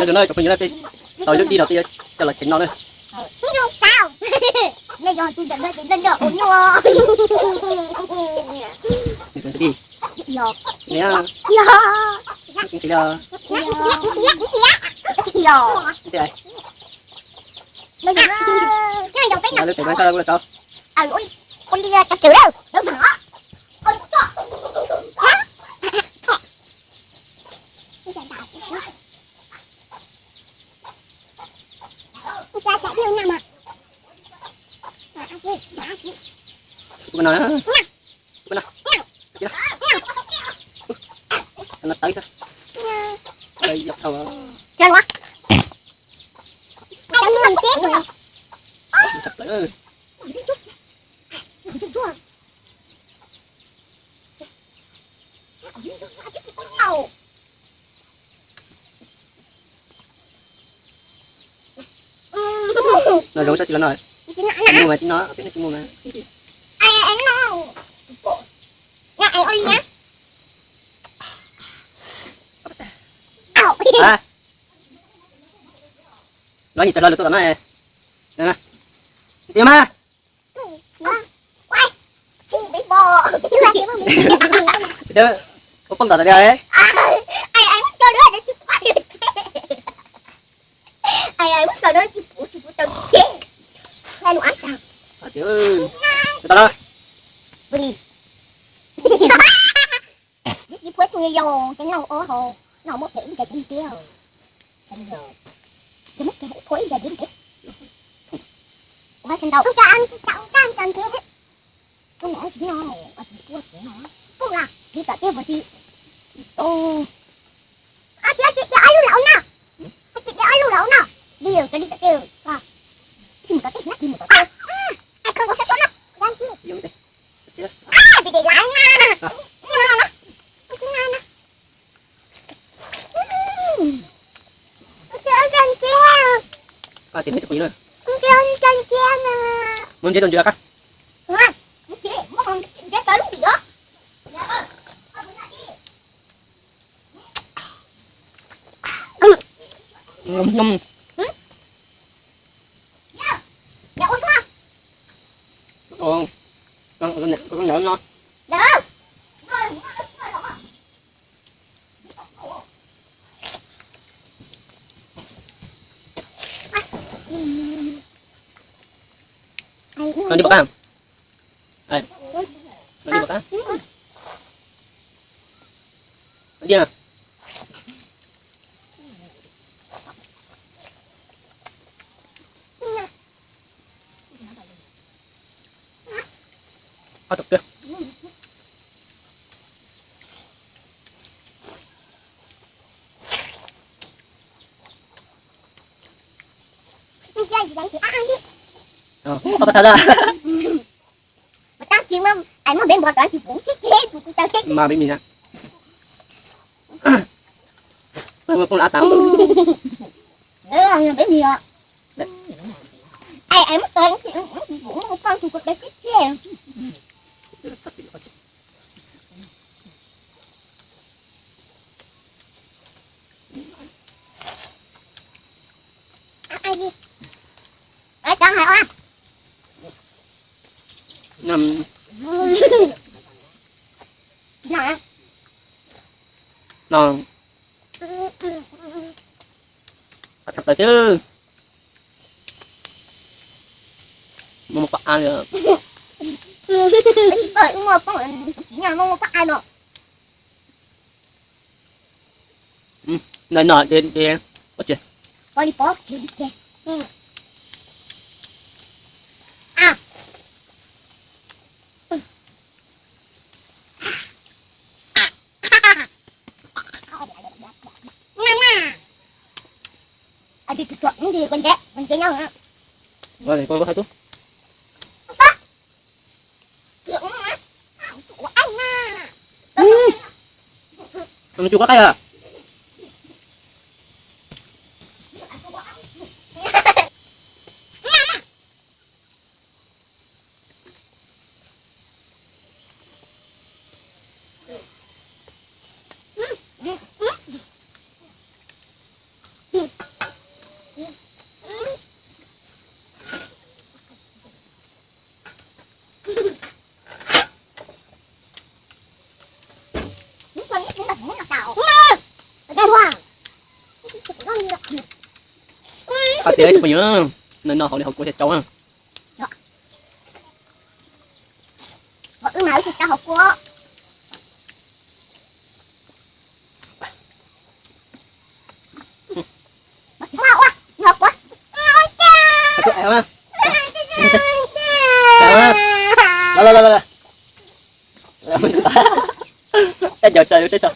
Nyob zoo na cov phooj ywg na, tau lub dib no peb yuav coj los tsev no na. Nws zoo dib. Nws, nws, lub pem no sab lawv kuj los tso. Ub no, ub no, ub no, tawv xwb. Tawv yog thau. Tawv. No zoo sab tsis los no. Tsis muaj mas tsis no, peb no tsis muaj mas. Los yim txawg hlo lawm tuaj tom no. Tias mas. Ua poj tom tias. Tau los. Tsis phuav tus yau, ces noj ua hauv, noj muab phem ib nta cev ntiab. Ces muab phem phuav ib nta cev ntiab. Ua sab ntau. Ua tsis no, ua tsis phuav tsis no. Pum la, tsis tom tej puas tsis. Tsis de ob lub laus no. Tsis de ob lub laus no. Di cov di tom tej. Tsis mus tom tej, nab tsis mus tom tej. Ai, kho nkaus sab sab no. Muab ntsia rau ntsia qab. Nyob, nyob. Noj dib pom qab. Noj dib pom qab. Dib na. Ob tug kiag. Mas peb mis na. Peb mis os. No. Qab tshaj plaws xwb. Muaj muaj paj av li. Muaj muaj paj av no. No no, ua tsis. Nws tsis qab qab yog. Qhov tias ib tug phooj ywg, nws noj hauv li hauv kua thiaj tsau na. Wb mas wb tsis tsau hauv kua. Los los los los. Caij caum tso, tso tso.